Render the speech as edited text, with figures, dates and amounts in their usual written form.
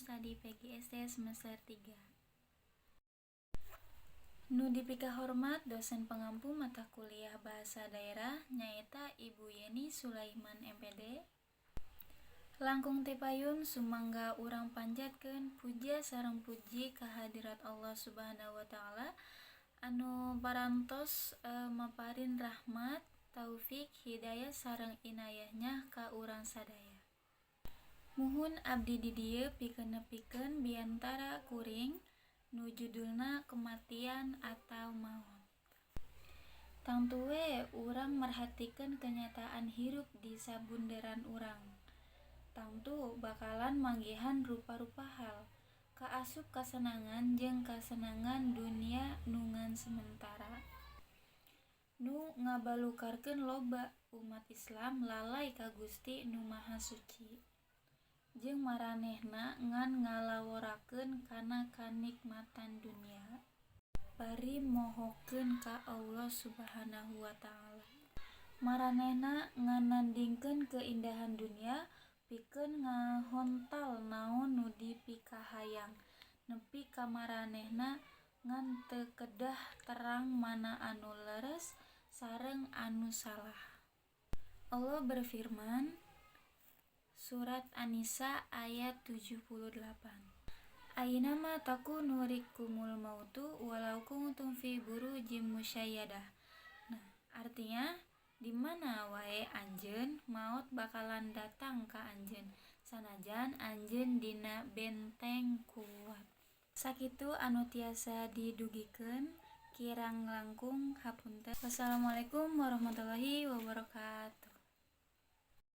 Studi PGSD semester 3. Nu dipikahormat dosen pengampu mata kuliah Bahasa Daerah, nyaeta Ibu Yeni Sulaiman, MPD. Langkung ti payun, sumangga urang panjatkeun puja sareng puji kehadirat Allah Subhanahu wa Ta'ala anu parantos maparin rahmat, taufik, hidayah sareng inayahnya ka urang sadaya. Muhun, abdi di dieu pikeun nepikeun biantara kuring nu judulna Kematian atau Maut. Tangtu we urang merhatikeun kenyataan hirup di sabunderan urang. Tangtu bakalan manggihan rupa-rupa hal, kaasup kasenangan jeung kasenangan dunia nu ngan sementara. Nu ngabalukarkeun loba umat Islam lalai ka Gusti Nu Maha Suci. Jeung maranehna ngan ngalaworakeun kana kanikmatan dunia, bari mohokeun ka Allah Subhanahu wa Ta'ala. Maranehna ngan nandingkeun keindahan dunia pikeun ngahontal naon nu dipikahayang, nepi ka maranehna ngan teu kedah terang mana anu leres sareng anu salah. Allah berfirman, Surat An-Nisa ayat 78, "Ainama takunu yudrikkumul mautu walau kuntum fi burujim musyayyadah." Nah, artinya di mana wae anjeun, maot bakalan datang ka anjeun, sanajan anjeun dina benteng kuat. Sakitu anu tiasa didugikeun, kirang langkung hapunten. Wassalamualaikum warahmatullahi wabarakatuh.